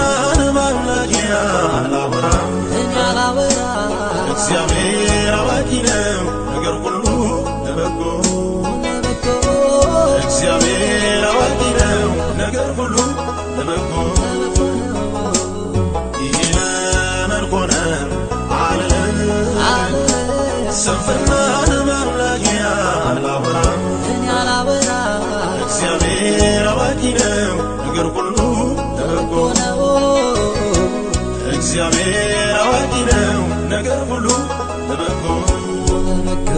ስንፍናን በአምላኬ አላወራም። እኔ አላወራም። እግዚአብሔር አዋቂ ነው፣ ነገር ሁሉ ለበጎ። ለበጎ። እግዚአብሔር አዋቂ ነው፣ ነገር ሁሉ ለበጎ። ለበጎ ነው። ይሄ ለምን ሆነ አልልም። አልልም። ስንፍናን በአምላኬ አላወራም። እኔ አላወራም። እግዚአብሔር አዋቂ ነው፣ ነገር ሁሉ ለበጎ። ነው። እግዚአብሔር አዋቂ ነው፣ ነገር ሁሉ ለበጎ። ለበጎ።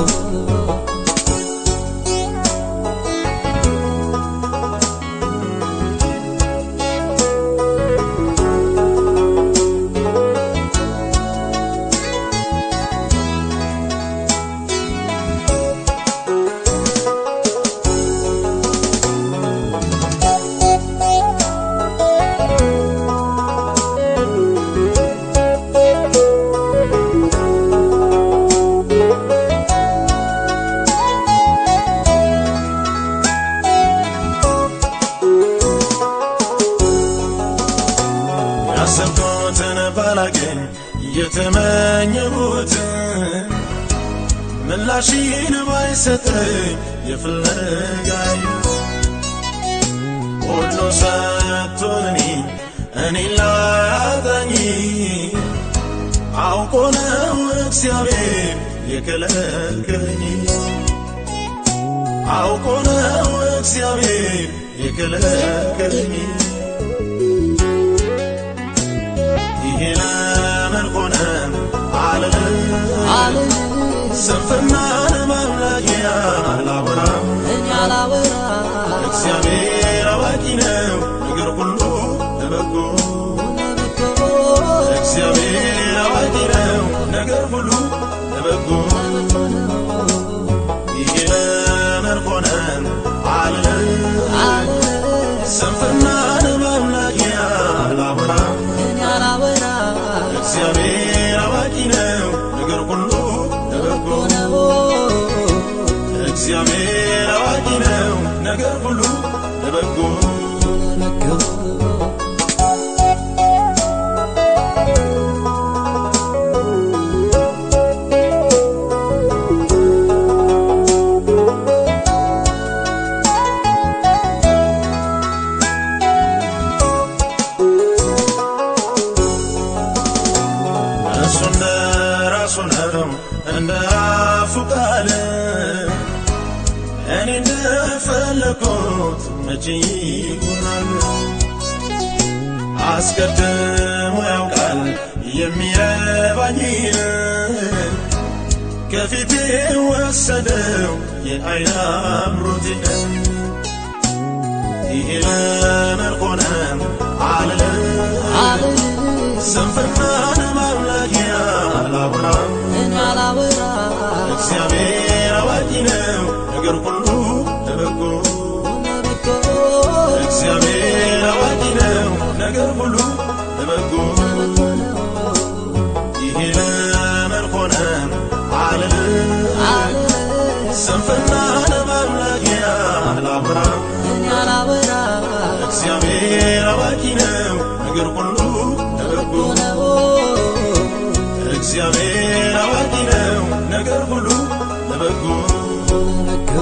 ያሰብኩትን ባላገኝ የተመኘሁትን፣ ምላሽን ባይሰጠኝ የፍለጋዬ፣ ሁሉ ሰጥቶ እኔን ላያጣኝ አውቆ ነው እግዚአብሔር የከለከለኝ። አውቆ ነው እግዚአብሔር የከለከለኝ። ይሄ ለምን ሆነ አልልም። አልልም። ስንፍናን በአምላኬ አላወራም። እኔ አላወራም። እግዚአብሔር አዋቂ ነው፣ ነገር ሁሉ ለበጎ። ለበጎ። እግዚአብሔር አዋቂ ነው፣ ነገር ሁሉ ለበጎ። ለበጎ ነው። ይሄ ለምን ሆነ አልልም። አልልም። ስንፍናን በአምላኬ አላወራም። እኔ አላወራም። እግዚአብሔር አዋቂ ነው፣ ነገር ሁሉ ለበጎ። ነው። እግዚአብሔር አዋቂ ነው፣ ነገር ሁሉ ለበጎ። ለበጎ። እሱ እንደ ራሱ ነው፣ እንደ አፉ ቃል። እኔ እንደፈለኩት መቼ ይሆናል? አስቀድሞ ያውቃል የሚረባኝን፣ ከፊቴ ወሰደው የዓይን አምሮቴን። ይሄ ለምን ሆነ አልልም። አልልም። ስንፍናን በአምላኬ አላወራም። እኔ አላወራም። እግዚአብሔር አዋቂ ነው፣ ነገር ሁሉ ለበጎ። ለበጎ። እግዚአብሔር አዋቂ ነው፣ ነገር ሁሉ ለበጎ። ለበጎ ነው። ይሄ ለምን ሆነ አልልም። አልልም። ስንፍናን በአምላኬ አላወራም። እኔ አላወራም። እግዚአብሔር አዋቂ ነው፣ ነገር ሁሉ ለበጎ። ነው። እግዚአብሔር አዋቂ ነው፣ ነገር ሁሉ ለበጎ። ለበጎ።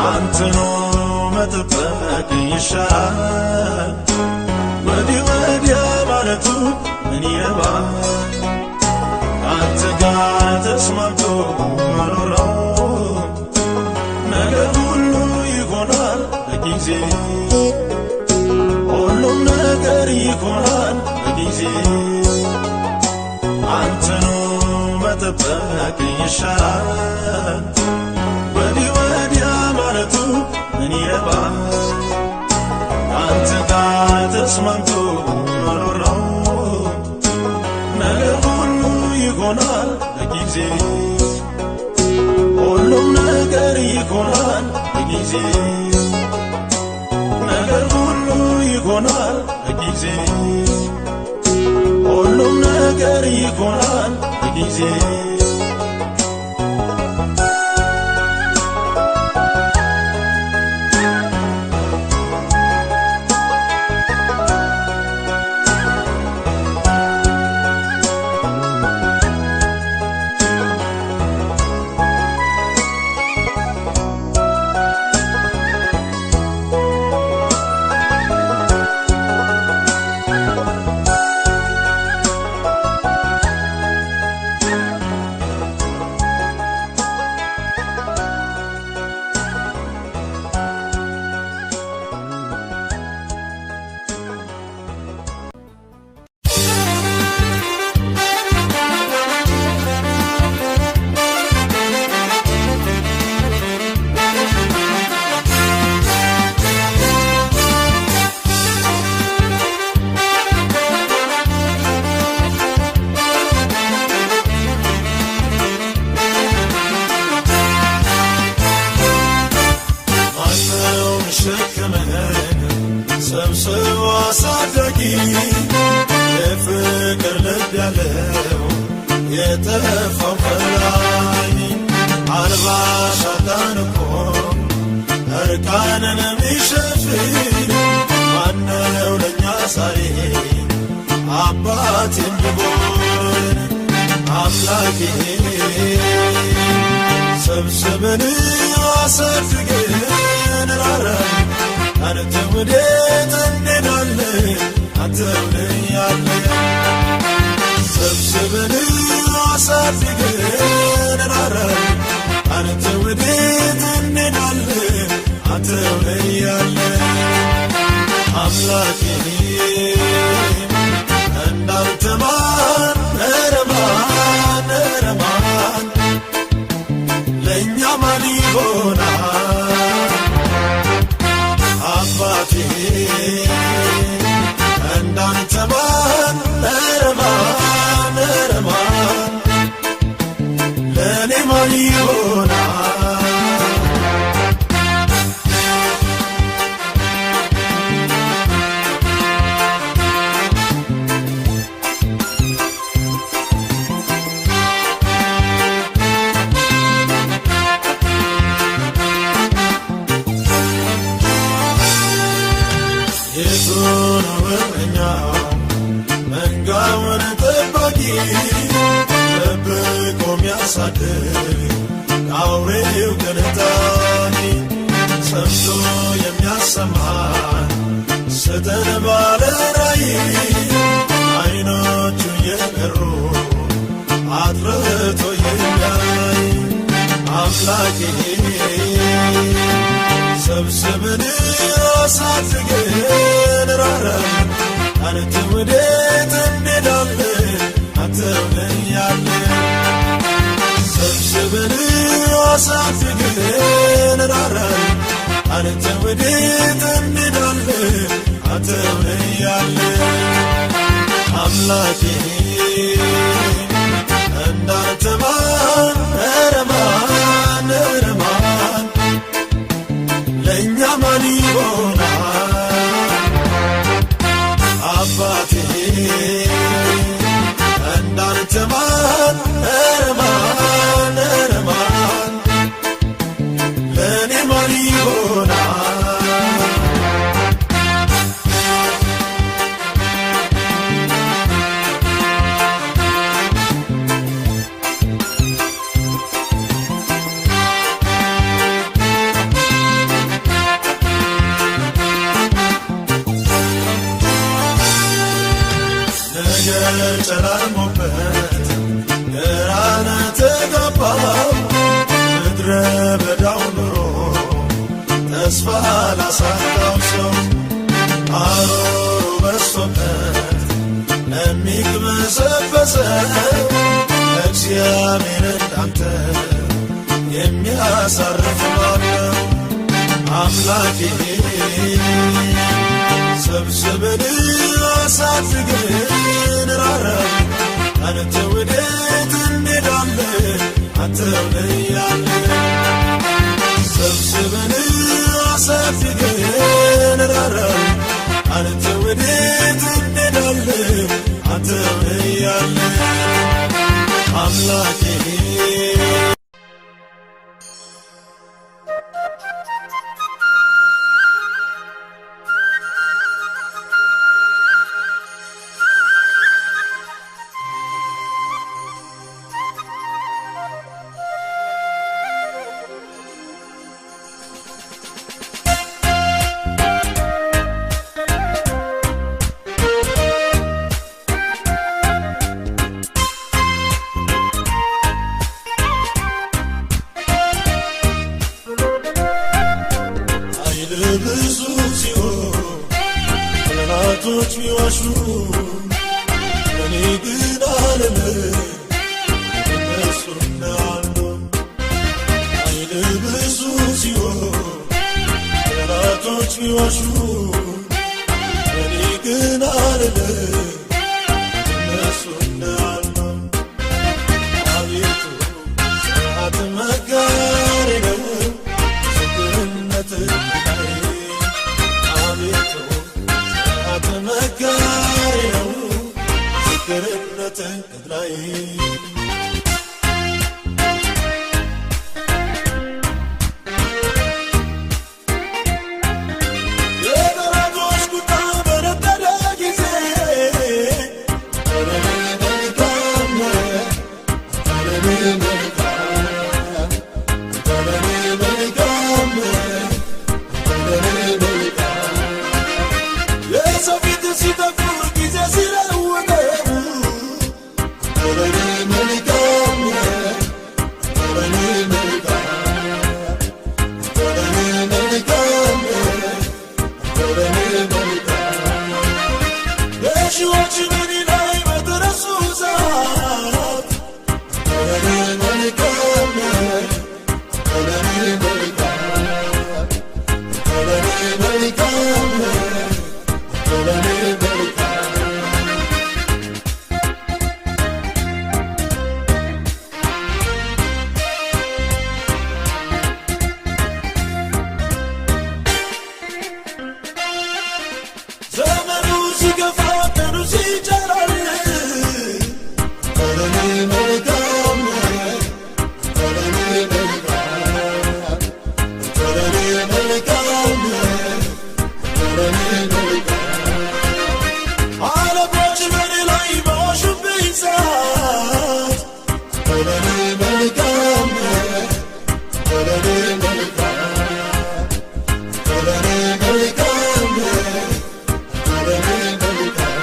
አንተኑ መጠበቅ ይሻላል፣ ወዲህ ወዲያ ማለቱ ምን ይረባል? አንተ ጋር ተስማምቶ መኖር ነው፣ ነገር ሁሉ ይሆናል በጊዜ። ሁሉም ነገር ይሆናል በጊዜ። አንተኑ መጠበቅ ይሻላል፣ ወዲህ ወዲያ ማለቱ ምን ይረባል? አንተ ጋር ተስማምቶ መኖር ነው፣ ነገር ሁሉ ይሆናል በጊዜ። በጊዜ፣ ነገር ሁሉ ይሆናል በጊዜ፣ ሁሉም ነገር ይሆናል በጊዜ። ማነው ሚሸከመን ሰብስቦ አሳዳጊ፣ የፍቅር ልብ ያለው የጠፋው ፈላጊ? አልባሽ አጣን እኮ እርቃንን የሚሸፍን፣ ማነው ለእኛ ዛሬ አባት የሚሆን? አምላኬ ሰብስበን አሳድገን ራራን። አንተ ወዴት እንሄዳለን? አንተ ያለ ሰብስበን አሳድገን ራራን። አንተ ወዴት እንሄዳለን? አንተ ያለ አምላኬ እንዳንተ ማን? ኧረ ማን፣ ኧረ ማን ለእኛ ማን ይሆናል? አባቴ እንዳንተ ማን? ኧረ ማን፣ ኧረ ማን ለእኔ ማን ይሆናል? የቱ ነው እረኛው መንጋውን ጠባቂ፣ ጠብቆ የሚያሳድግ ከአውሬው ከነጣቂ? ሰምቶ የሚያሰማን ስጠን ባለ ራእይ፣ አይኖቹ የበሩ አጥርቶ የሚያይ። አምላኬ ሰብስበን አሳድገን ራራን። አንተ ወዴት እንሄዳለን? አንተ ያለ ሰብስበን አሳድገን ራራን። አንተ ወዴት እንሄዳለን? አንተ ያለ አምላኬ እንዳንተ ማን? ኧረ ማን፣ ኧረ ማን ለእኛ ማን ይሆናል? አባቴ እንዳንተ ማን? ኧረ ማን፣ ኧረ ማን ለእኔ ማን ይሆናል? ነገር ጨላልሞበት ግራና ተጋባው፣ ምድረ በዳው ኑሮ ተስፋ ላሳጣው ሰው፣ አሮሮ በዝቶበት ለሚቅበዘበዘው እግዚአብሔር እንዳንተ የሚያሳርፍ ማነው? አምላኬ ሰብስበን አሳድገን ራራን። አንተ ወዴት እንሄዳለን? አንተ ያለ ሰብስበን ጠላቶች ቢዋሹ እኔ ግን አልልም እነሱ እንዳሉ። ኃይል ብዙ ሲሆን ጠላቶች ቢዋሹ እኔ ግን አልልም እነሱ እንዳሉ። አቤቱ ሰዓት መጋሪ ነው ምስክርነት ላይ። አቤቱ ሰዓት መጋሪ ነው ምስክርነት ላይ። የጠላቶች ቁጣ በነደደ ጊዜ ለእኔ መልካም ነህ፣ ለእኔ መልካም፣ ለእኔ መልካም ነህ፣ ለእኔ መልካም። የሰው ፊት ሲጠፉ ጊዜ ሲለውጠው ለእኔ መልካም ነህ፣ ለእኔ መልካም፣ ለእኔ መልካም ነህ፣ ለእኔ መልካም። ገዢዎች በእኔ ላይ በተነሱ ሰዓት ለእኔ መልካም ነህ፣ ለእኔ መልካም፣ ለእኔ መልካም ነህ፣ ለእኔ መልካም። ዘመኑ ሲገፋ ቀኑ ሲጨላል ለእኔ መልካም ነህ፣ ለእኔ መልካም፣ ለእኔ መልካም ነህ፣ ለእኔ መልካም። አለቆች በእኔ ላይ በዋሹብኝ ሰዓት ለእኔ መልካም ነህ፣ ለእኔ መልካም፣ ለእኔ መልካም ነህ፣ ለእኔ መልካም።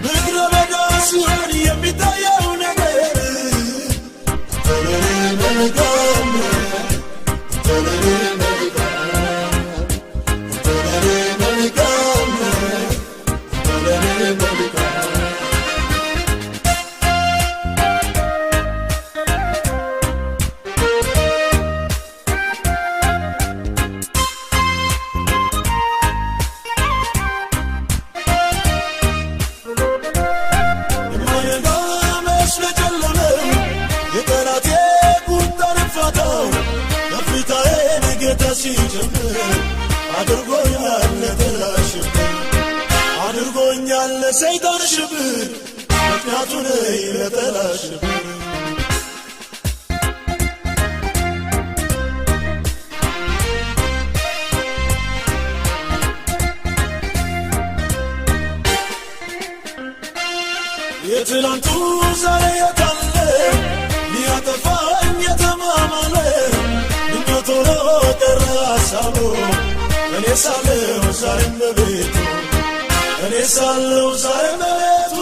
ምድረ በዳ ሲሆን የሚታየው ነገር ለእኔ መልካም ነህ፣ ለእኔ መልካም፣ ለእኔ መልካም ነህ፣ ለእኔ መልካም። የማይነጋ መስሎ የጨለመው የጠላቴ ቁጣ ልፋታው ከፍታዬን ጌታ ሲጀምር አድርጎኛል ለጠላት ሽብር፣ አድርጎኛል ለሰይጣን ሽብር፣ ምክንያቱ ነኝ ለጠላት ሽብር። የትላንቱ ዛሬ የታለ ሊያጠፋኝ የተማማለ ምኞት ሆኖ ቀረ ሀሳቡ። እኔ ሳለሁ ዛሬም በቤቱ፣ እኔ ሳለሁ ዛሬም በቤቱ፣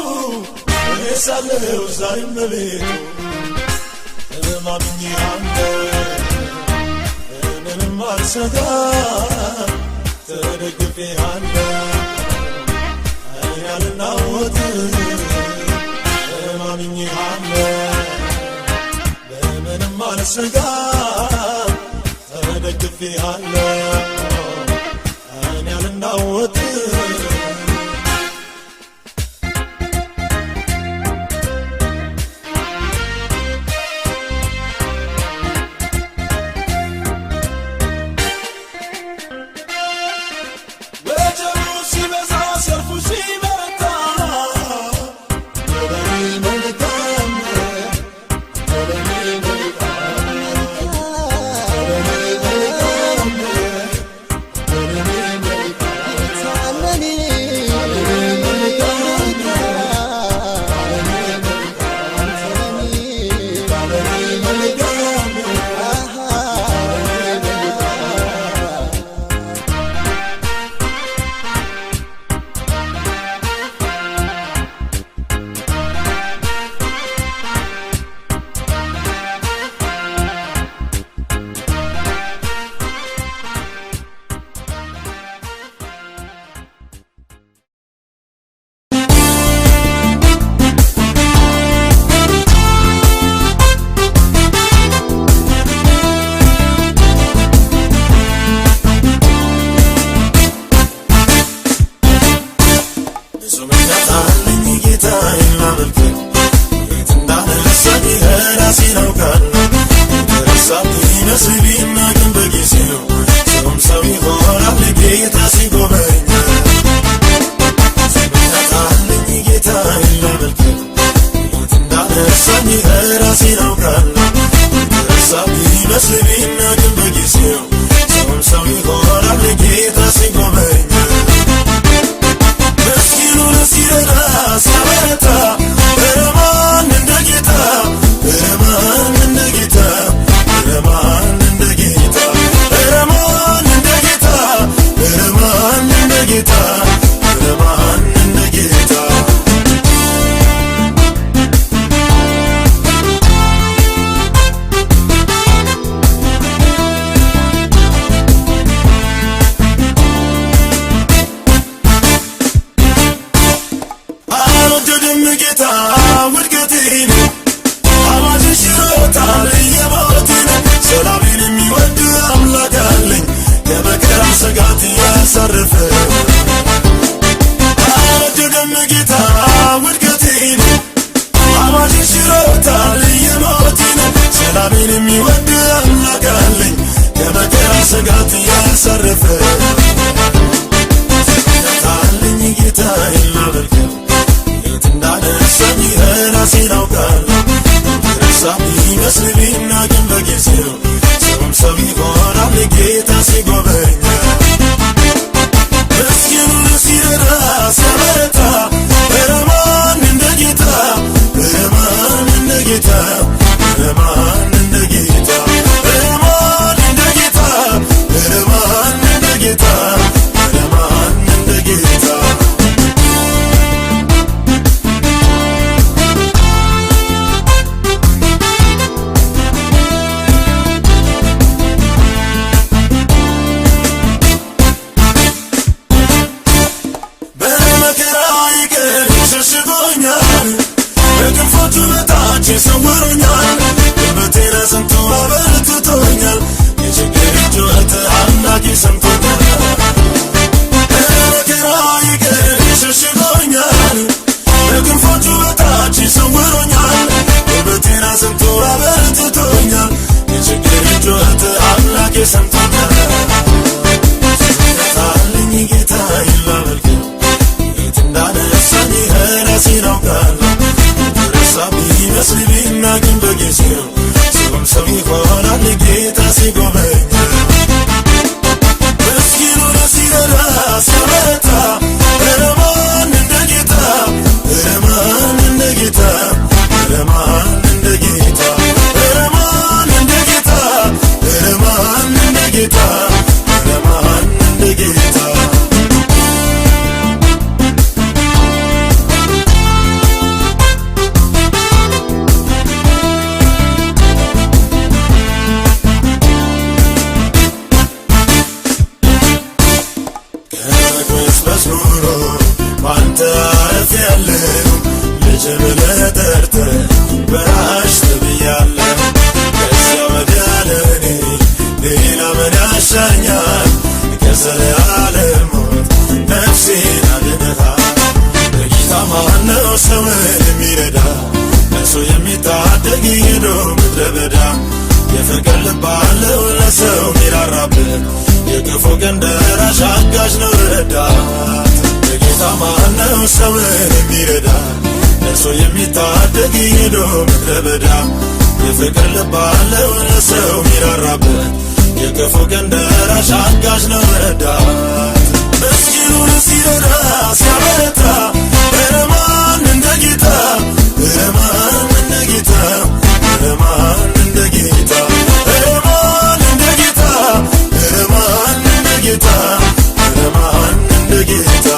እኔ ሳለሁ ዛሬም በቤቱ። ተማምኜሃለሁ ምንም አልሰጋም፣ ተደግፌሃለሁ እኔ አልናወጥም። ተማምኜሃለሁ በምንም አልሰጋም፣ ተደግፌሃለሁ እኔ አልናወጥም። ወጀቡ ሲበዛ ሰልፉ ሲበረታ ለእኔ መልካም ነህ፣ ለእኔ መልካም፣ ለእኔ መልካም ነህ፣ ለእኔ መልካም። ቢመስል ቢናቅም በጊዜው ሰውም ሰው ይሆናል ጌታ ሲጎበኝ። ምስኪኑን ሲረዳ ሲያበረታ፣ ኧረ ማን እንደ ጌታ፣ ኧረ ማን እንደ ጌታ፣ ኧረ ማን እንደ ጌታ፣ ኧረ ማን እንደ ጌታ፣ ኧረ ማን እንደ ጌታ፣ ኧረ ማን እንደ ጌታ። አልወደድም ጌታ ውድቀቴን፣ አዋጅን ሽሮታል የሞቴን። ሰላሜን የሚወድ አምላክ አለኝ፣ ከመከራ ስጋት ያሳረፈ። አልወደድም ጌታ ውድቀቴን፣ አዋጅን ሽሮታል የሞቴን። ሰላሜን የሚወድ አምላክ አለኝ፣ ከመከራ ስጋት ያሳረፈ። አለኝ ጌታ የማመልከው፣ የት እንዳነሳኝ ራሴን አውቃለሁ። ረሳ ቢመስል ቢናቅም በጊዜው ሰውም ሰው ይሆናል ጌታ ሲጎበኝ። ምስኪኑን ሲረዳ ሲያበረታ፣ ኧረ ማን እንደ ጌታ፣ ኧረ ማን እንደ ጌታ፣ ኧረ ማን እንደ ጌታ፣ ኧረ ማን እንደ ጌታ፣ ኧረ ማን እንደ ጌታ፣ ኧረ ማን እንደ ጌታ። በመከራዬ ቀን ሸሽጎኛል፣ በክንፎቹ በታች ሰውሮኛል፣ ጉልበቴን አጽንቶ አበርትቶኛል። የችግሬን ጩኸት አምላኬ ሰምቶኛል። በመከራዬ ቀን ሸሽጎኛል፣ በክንፎቹ በታች ሰውሮኛል፣ ጉልበቴን አጽንቶ አበርትቶኛል። የችግሬን ጩኸት አምላኬ ሰምቶኛል። አለኝ ጌታ የማመልከው፣ የት እንዳነሳኝ ራሴን አውቃለሁ። ረሳ ቢመስል ቢናቅም በጊዜው ሰውም ሰው ይሆናል ጌታ ሲጎበኝ። ምስኪኑን ሲረዳ ሲያበረታ፣ ኧረ ማን እንደ ጌታ፣ ኧረ ማን እንደ ጌታ፣ ኧረ ማን እንደ ጌታ፣ ኧረ ማን እንደ ጌታ፣ ኧረ ማን እንደ ጌታ፣ ኧረ ማን እንደ ጌታ። ከመቅበዝበዝ ኑሮ ባንተ አርፌያለሁ፣ ልጅ ብለህ ጠርተህ በራሽ ተብያለሁ። ከዚያ ወዲያ ለእኔ ሌላ ምን ያሻኛል? ከዘለዓለም ሞት ነፍሴን አድነሃል። በጌታ ማነው ሰውን የሚረዳ? እርሱ የሚታደግ ሄዶ ምድረ በዳ። የፍቅር ልብ አለው ለሰው ሚራራበት፣ የክፉ ቀን ደራሽ አጋዥ ነው ረዳት። በጌታ ማነው ሰውን የሚረዳ? እርሱ የሚታደግ ሄዶ ምድረ በዳ። የፍቅር ልብ አለው ለሰው ሚራራበት፣ የክፉ ቀን ደራሽ አጋዥ ነው ረዳት። ምስኪኑን ሲረዳ ሲያበረታ፣ ኧረ ማን እንደ ጌታ፣ ኧረ ማን እንደ ጌታ፣ ኧረ ማን እንደ ጌታ፣ ኧረ ማን እንደ ጌታ፣ ኧረ ማን እንደ ጌታ፣ ኧረ ማን እንደ ጌታ።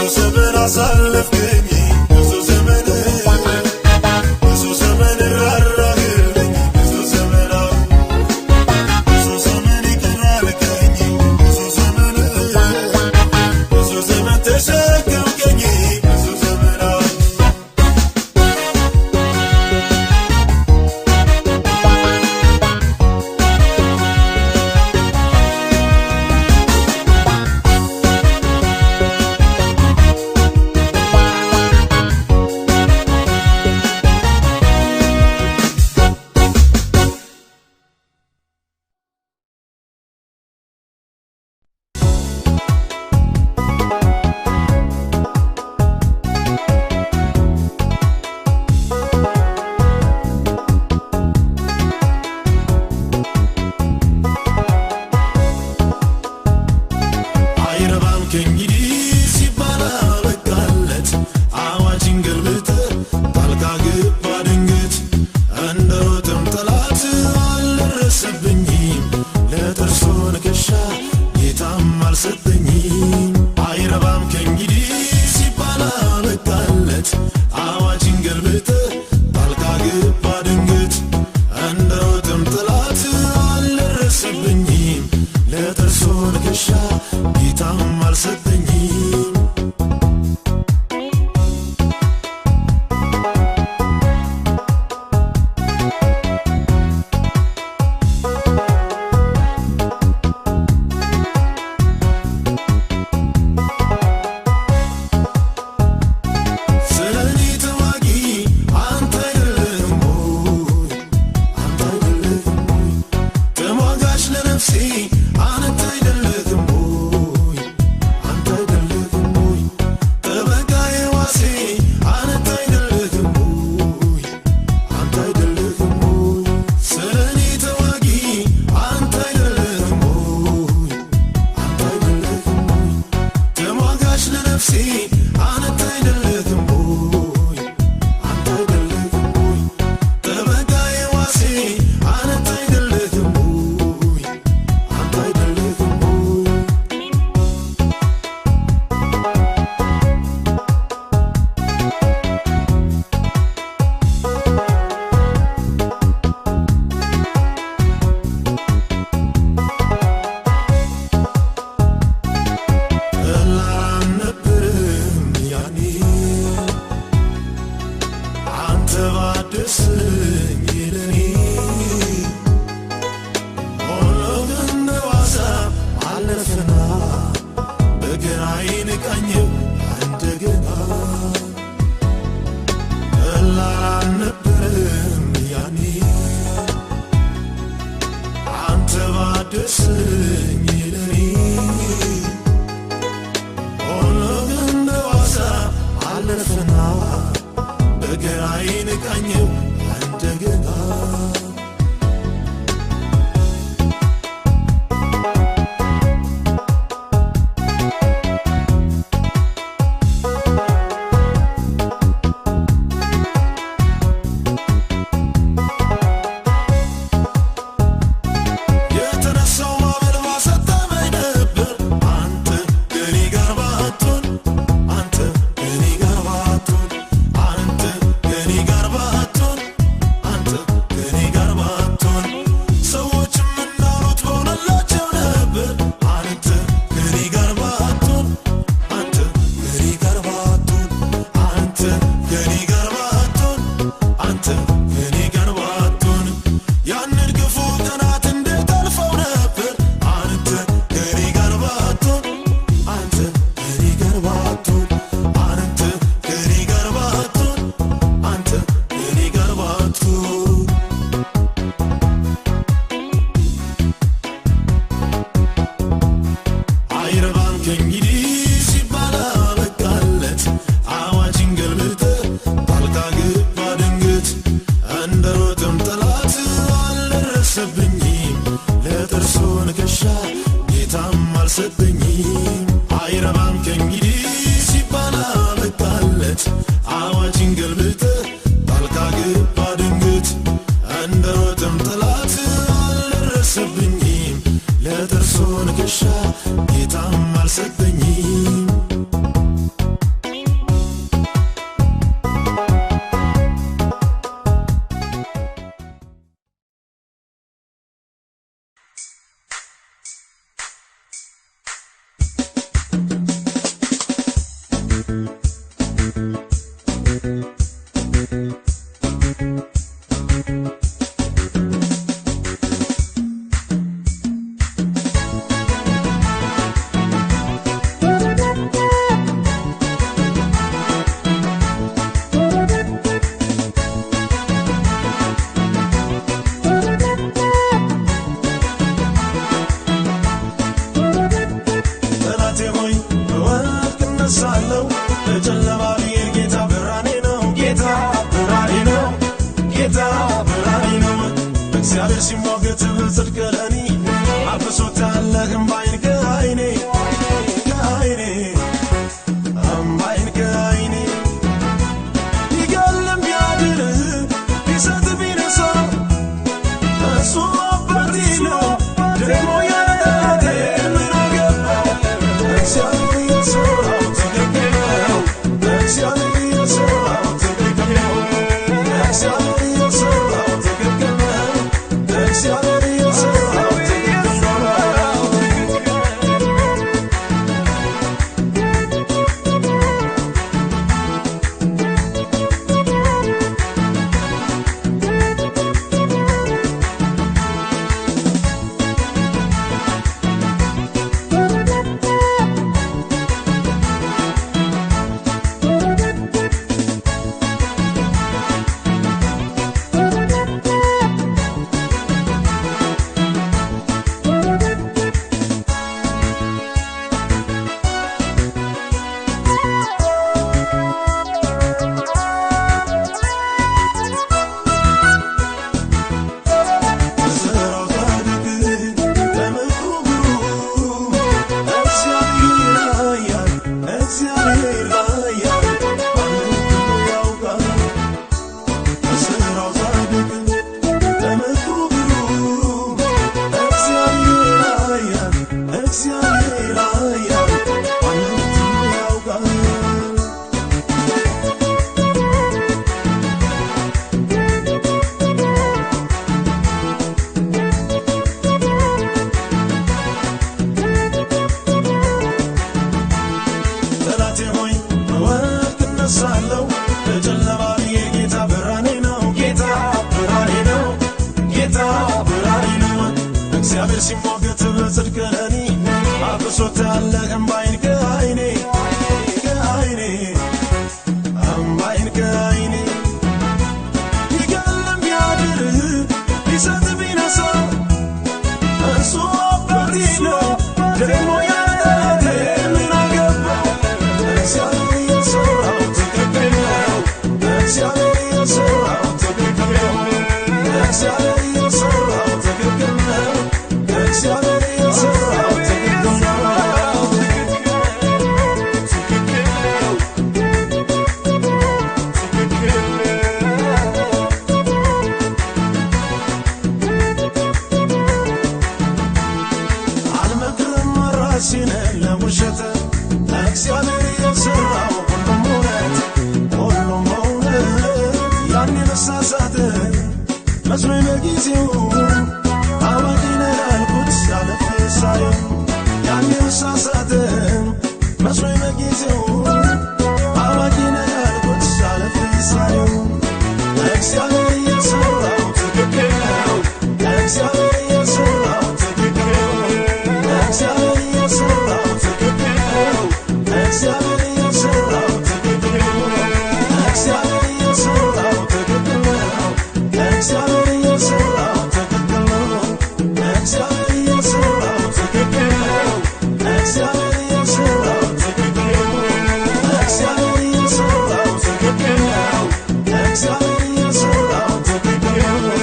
ዘመን አሳለፍከኝ፣ ብዙ ዘመን፣ ብዙ ዘመን ራራህልኝ፣ ብዙ ዘመን፣ ብዙ ዘመን ይቅር አልከኝ፣ ብዙ ዘመን፣ ብዙ ዘመን ተሸከምከኝ፣ ብዙ ዘመን። አይረባም ከእንግዲህ ሲባል አበቃለት። አዋጅን ገልብጠህ ጣልቃ ገባ ድንገት። እንደ ሮጥም ጠላት አልደረሰብኝም፣ ለጥርሱ ንክሻ ጌታም አልሰጠኝም። አይረባም ከእንግዲህ ሲባል አበቃለት። አዋጅን ገልብጠህ ጣልቃ ገባ ድንገት። እንደ ሮጥም ጠላት አልደረሰብኝም፣ ለጥርሱ ንክሻ ጌታም አልሰጠኝም። ስለኔ ተዋጊ አንተ አይደለህም ወይ? አንተ አይደለህም ወይ? ተሟጋች ለነፍሴ አንተ አይደለህም ወይ? አንተ አይደለህም ወይ? ጠበቃዬ ዋሴ አንተ አይደለህም ወይ? አንተ አይደለህም ወይ? ስለኔ ተዋጊ አንተ አይደለህም ወይ? አንተ አይደለህም ወይ? ተሟጋች ለነፍሴ አንተ አይደለህም ወይ? አንተ አይደለህም ወይ? ጠበቃዬ ዋሴ አንተ አይደለህም ወይ? አንተ አይደለህም ወይ? ቀላል አልነበረም ያኔ አንተ ባደስኝ ለኔ። ሆኖ ግን ዋዛ አለፈና በግራዬን ቃኘው እንደገና። ቀላል አልነበረም ያኔ አንተ ባደስኝ ለኔ። ሆኖ ግን ዋዛ አለፈና በግራዬን ቃኘው እንደገና። የተነሳው ማዕበል ባሰጠመኝ ነበር፣ አንተ ከእኔ ጋር ባትሆን፣ አንተ ከእኔ ጋር ባትሆን፣ አንተ ከእኔ ጋር ባትሆን፣ አንተ ከእኔ ጋር ባትሆን፣ ሰዎችም እንዳሉት በሆነላቸው ነበር። አንተ ከእኔ ጋር ባትሆን፣ አንተ ከእኔ ጋር ባትሆን፣ አንተ ከእኔ ጋር ባትሆን፣ አንተ ከእኔ ጋር ባትሆን፣ ያንን ክፉ ቀናት እንዴት አልፈው ነበር። አንተ ከእኔ ጋር ባትሆን፣ አንተ ከእኔ ጋር ባትሆን፣ አንተ ከእኔ ጋር ባትሆን፣ አንተ ከእኔ ጋር ባትሆን። አይረባም ከእንግዲህ ሲባል አበቃለት። አዋጅን ገልብጠህ ጣልቃ ገባ ድንገት። እንደ ሮጥም ጠላት አልደረሰብኝም፣ ለጥርሱ ንክሻ ጌታም አልሰጠኝም። አይረባም ከእንግዲህ ሲባል አበቃለት። አዋጅን ገልብጠህ ጣልቃ ገባ ድንገት። እንደ ሮጥም ጠላት አልደረሰብኝም፣ ለጥርሱ ንክሻ ጌታም አልሰጠኝም። በጨለማ ብሄድ ጌታ ብርሃኔ ነው። ጌታ ብርሃኔ ነው። ጌታ ብርሃኔ ነው። እግዚአብሔር ሲሟገት በጽድቅ ለኔ አብሶታለህ እምባዬን ከዓይኔ ከዓይኔ እምባዬን ከዓይኔ። ቢገልም ቢያድር ቢሰጥ ቢነሳ እሱ አባቴ ነው። ደግሞ ያለጠላቴ ምን አገባው? እግዚአብሔር የሠራው ትክክል ነው። እግዚአብሔር የሠራው ትክክል ነው። እግዚአብሔር የሠራው ትክክል ነው። እግዚአብሔር የሠራው ትክክል ነው። በሥራው ጻድቅ በምክሩ ግሩም እግዚአብሔር ኃያል፣ እግዚአብሔር ኃያል ማንም ያውቃል። በሥራው ጻድቅ በምክሩ ግሩም እግዚአብሔር ኃያል፣ እግዚአብሔር ኃያል ማንም ያውቃል። ጠላቴ ሆይ በወርቅ እነሳለሁ። በጨለማ ብሄድ ጌታ ብርሃኔ ነው። ጌታ ብርሃኔ ነው። ጌታ ብርሃኔ ነው። እግዚአብሔር ሲሟገት በጽድቅ ለኔ አብሶታለህ እምባዬን ከዓይኔ ከዓይኔ እምባዬን ከዓይኔ። ቢገልም ቢያድር ቢሰጥ ቢነሳ እሱ አባቴ ነው። ደግሞ ያለጠላቴ ምን አገባው? እግዚአብሔር የሠራው ትክክል ነው። እግዚአብሔር የሠራው ትክክል ነው። እግዚአብሔር የሠራው ትክክል ነው። እግዚአብሔር የሠራው ትክክል ነው። ትክክል ነው። ትክክል ነው። አልመክርም ራሴን ለውሸት፣ እግዚአብሔር የሠራው ሁሉም እውነት፣ ሁሉም እውነት። ያኔ መሳሳት መስሎኝ በጊዜው አዋቂ ነህ አልኩት አለፌ ሳየው። ያኔ መሳሳት መስሎኝ በጊዜው አዋቂ ነህ አልኩት አለፌ ሳየው። እግዚአብሔር የሠራው ትክክል ነው። እግዚአብሔር የሠራው ትክክል ነው። እግዚአብሔር የሠራው ትክክል ነው። እግዚአብሔር የሠራው ትክክል ነው። እግዚአብሔር የሠራው ትክክል ነው። እግዚአብሔር የሠራው ትክክል ነው። እግዚአብሔር የሠራው ትክክል ነው። እግዚአብሔር የሠራው ትክክል ነው። እግዚአብሔር የሠራው ትክክል ነው። እግዚአብሔር የሠራው ትክክል ነው። እግዚአብሔር የሠራው ትክክል ነው።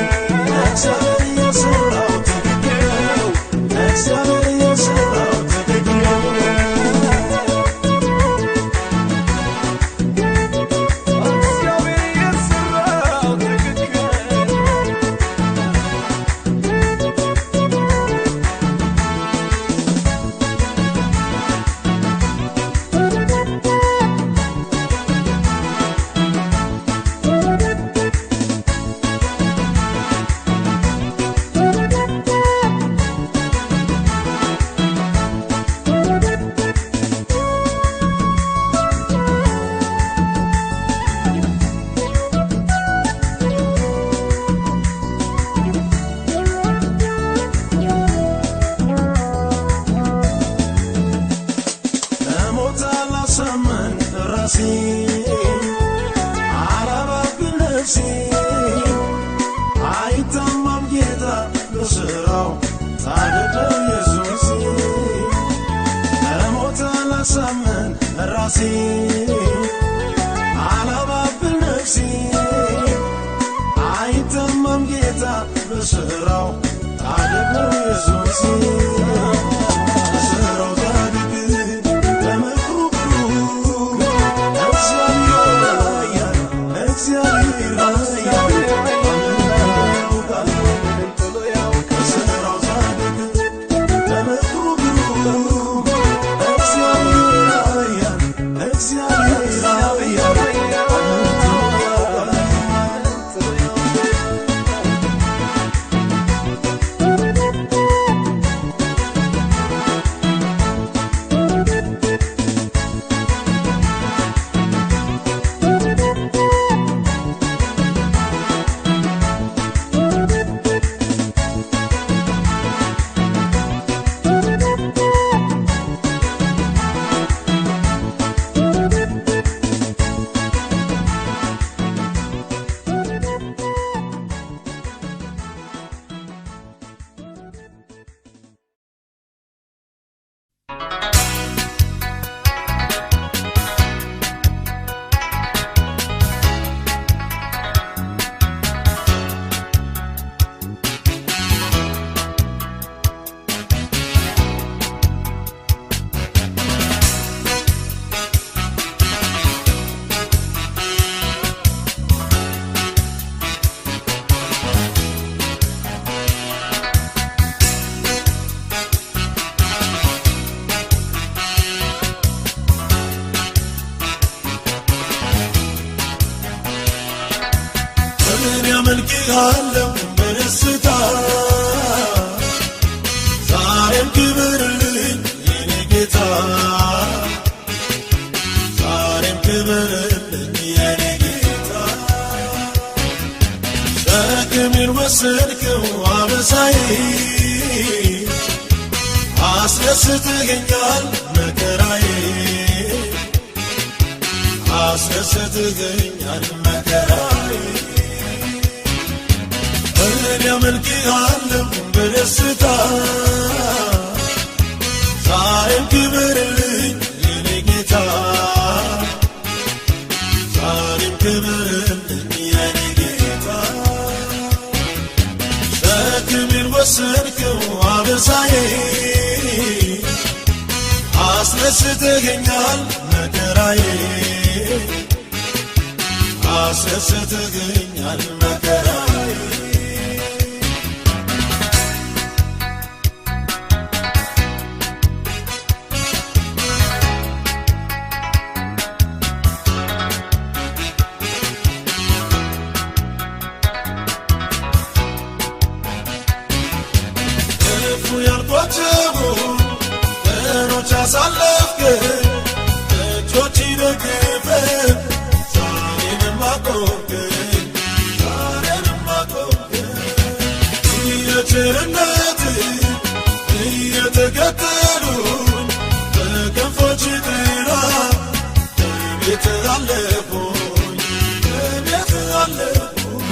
እግዚአብሔር የሠራው ትክክል ነው። እግዚአብሔር የሠራው ትክክል። ለሞት አላሳምን ራሴ አላባብል ነፍሴ፣ አይታማም ጌታ በሥራው ጻድቅ ነው ኢየሱስ። ለሞት አላሳምን ራሴ አላባብል ነፍሴ አይተማም ጌታ በሥራው ጻድቅ ነው ኢየሱስ በሥራው ጻድቅ በምክሩ ብሩህ እግዚአብሔር ኃያል እግዚአብሔር ኃያል ያውቃል በሥራው ጻድቅ በምክሩ ብሩህ እግዚአብሔር ኃያል እግዚአብሔር ኃያል ያውቃል። በምን ያመልክሃለሁ በደስታ ዛሬም ክበርልኝ የኔ ጌታ ዛሬም ክበርልኝ የኔ ጌታ ሸክሜን ወሰድከው አበሳዬ አስደስተኸኛል መከራዬ አስደስተኸኛል መከራዬ እኔ አመልክሃለሁ በደስታ ዛሬም ክበርልኝ የኔ ጌታ ዛሬም ክበርልኝ የኔ ጌታ ሸክሜን ወሰድከው አበሳዬ አስደስተኸኛል መከራዬ አስደስተኸኛል መከራዬ። ክፉ ያልኳቸው ቀኖች አሳለፍክ እጆች ደግፈ ዛሬንም አቆምከኝ ዛሬንም አቆምከኝ የቸርነት እየተከተሉኝ በክንፎች ጥላ በቤት አለፉኝ በቤት አለፉኝ።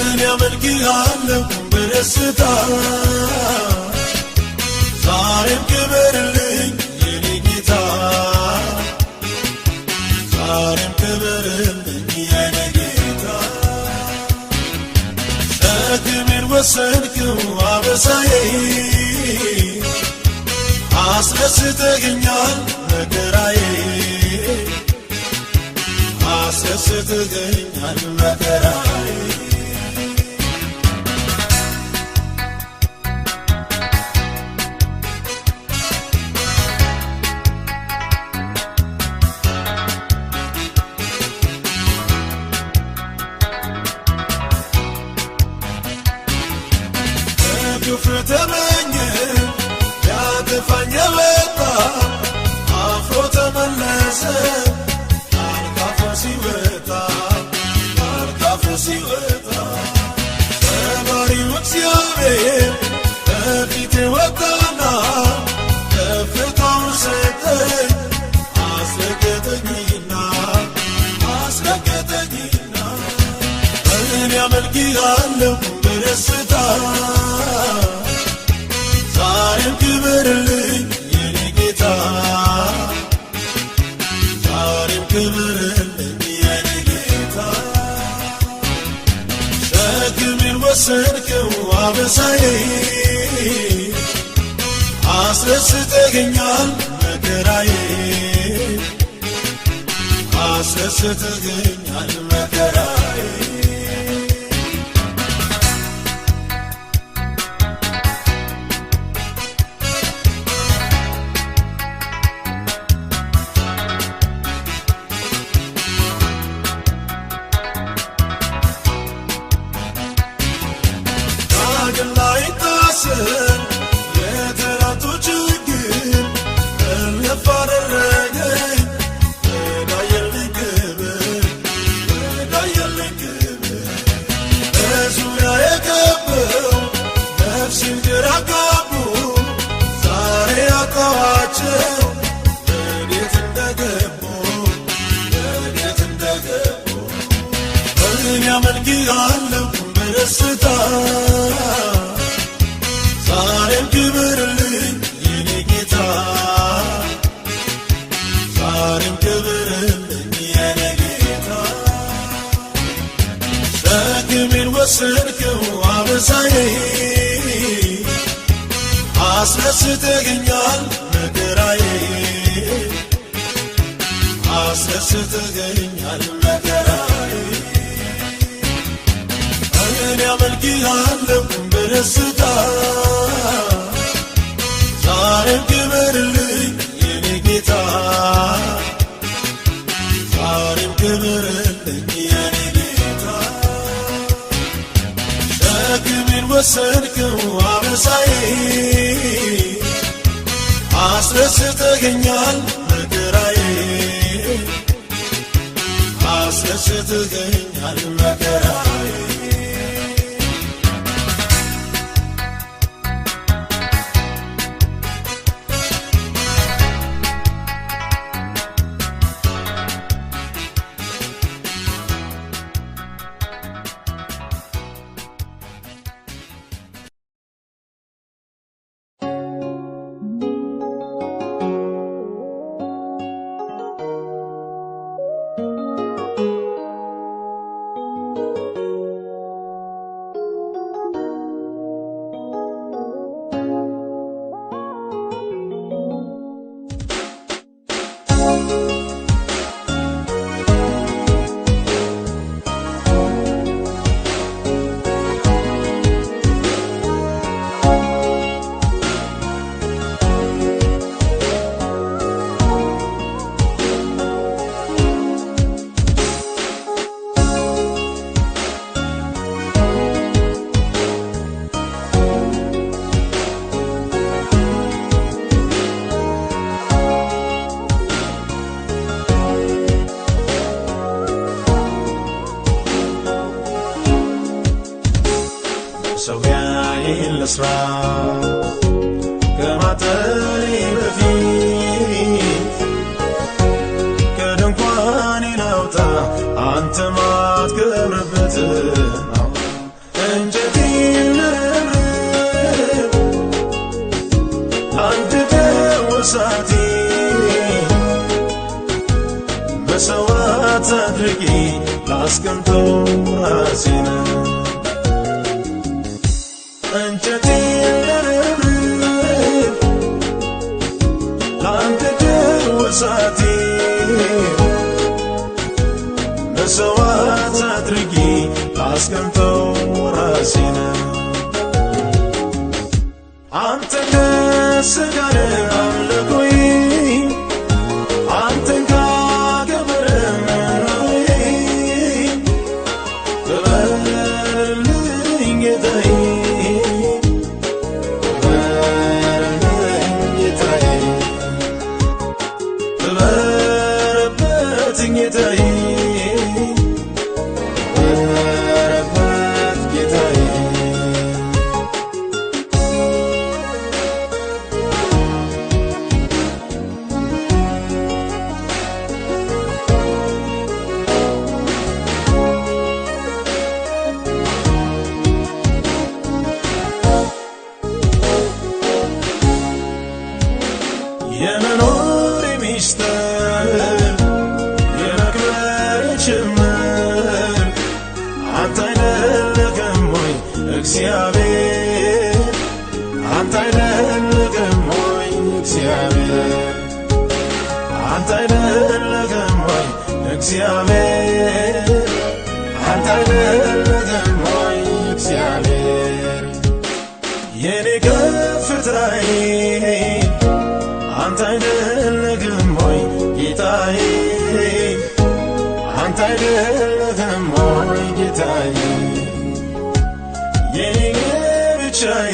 እኔ አመልክሃለሁ በደስታ ዛሬም ክበርልኝ የኔ ጌታ ዛሬም ክበርልኝ የኔ ጌታ ሸክሜን ወሰድከው አበሳዬ አስደስተኸኛል መከራዬ አስደስተኸኛል መከራዬ። በግፍ ተመኘ ያጠፋኝ የመጣ አፍሮ ተመለሰ ቃል ካፉ ሲወጣ ቃል ካፉ ሲወጣ ሰባሪው እግዚአብሔር ከፊቴ ወጣና ከፍታውን ሰጠኝ አስረገጠኝና አስረገጠኝና እኔ አመልክሃለሁ በደስታ ዛሬም ክበርልኝ የኔ ጌታ ዛሬም ክበርልኝ ወሰድከው አበሳዬ፣ አስረስተኸኛል መከራዬ፣ አስረስተኸኛል መከራዬ። ዳግም ላይታሰብ የጠላቱ ችግር እልፍ አደረገኝ። ወዳየልኝ ክብር፣ ወዳየልኝ ክብር። በዙሪያዬ ከበው ነፍሴን ግራ አጋቡ። ዛሬ አጣኋቸው ወዴት እንደገቡ፣ ወዴት እንደገቡ። እኔ አመልክሃለሁ በደስታ፣ ዛሬም ክብርልኝ የኔ ጌታ፣ ዛሬም ክብርልኝ የኔ ጌታ። ሸክሜን ወሰድከው አበሳዬ፣ አስረስተኸኛል መከራዬ፣ አስረስተኸኛል መከራዬ። እኔ አመልክሃለሁ በደስታ፣ ዛሬም ክበርልኝ የኔ ጌታ፣ ዛሬም ክበርልኝ የኔ ጌታ። ሸክሜን ወሰድከው አበሳዬ፣ አስረስተኸኛል መከራዬ፣ አስረስተኸኛል መከራዬ። መሠዊያዬን ልስራ ከማጠሬ በፊት፣ ከድንኳኔ ላውጣ አንተ ማትከብርበት እንጨቴን ልረብርብ፣ ላንድደው እሳቴን፣ መሥዋዕት አድርጌ ላስቀምጠው ራሴን። እንጨቴን ልረብርብ፣ ላንድደው እሳቴን፣ መሥዋዕት አድርጌ ላስቀምጠው ራሴን። አንተ ደስ ካለህ አምልኮዬ፣ አንተን ካከበረ መኖሬ፣ ክበርልኝ ጌታዬ፣ ክበርልኝ ጌታዬ፣ ክበርበት ጌታዬ፣ ክበርበት ጌታዬ። የመኖር ሚስጥር የመክበሬ እግዚአብሔር አንተ አይደለህም ወይ እግዚአብሔር አንተ አይደለህም ወይ እግዚአብሔር አንተ አይደለህም ወይ እግዚአብሔር የኔ ከፍታዬ አንተ አይደለህም ወይ ጌታዬ አንተ አይደለህም ወይ ጌታዬ የኔ ብቻዬ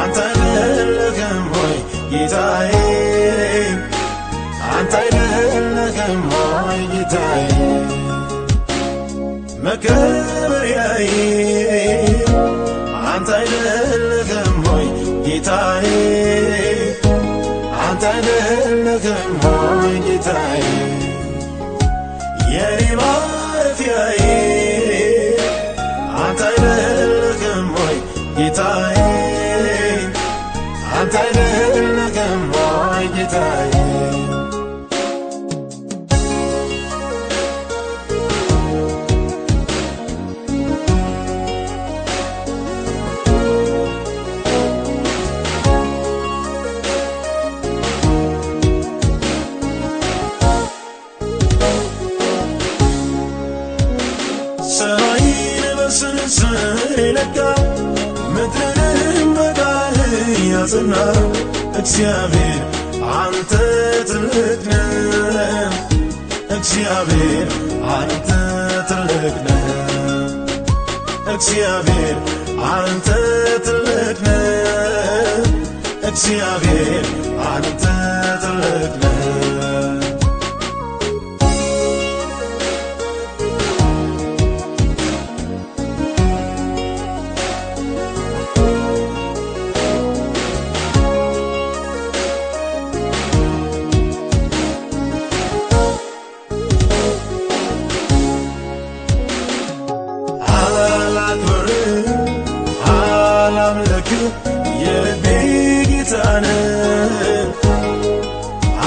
አንተ አይደለህም ወይ ጌታዬ አንተ አይደለህም ወይ ጌታዬ መከበሪያዬ አንተ አይደለህም ወይ ጌታዬ አንተ አይደለህም ወይ ጌታዬ የኔ ማረፊያዬ አንተ አይደለህም ወይ ጌታዬ አንተ አይደለህም ወይ ጌታዬ ሰማይን በስንዝር የለካ ምድርንም በቃል ያጸና እግዚአብሔር አንተ ትልቅ ነህ። እግዚአብሔር አንተ ትልቅ ነህ። እግዚአብሔር አንተ ትልቅ ነህ። እግዚአብሔር አንተ ትልቅ ነህ። አላክብር አላምልክ የልቤ ጌታ ነህ።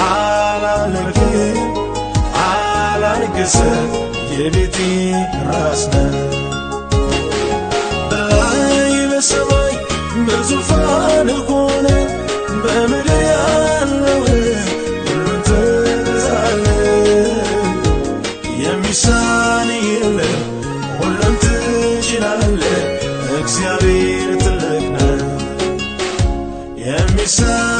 አላምልክ አላንግስ የቤቴ ራስ ነህ። በላይ በሰማይ በዙፋን ሆነ በምድር ያለውን ሁሉን ትገዛለህ። የሚሳን የለም ሁሉን ትችላለህ። እግዚአብሔር ትልቅ ነህ። የሚሳን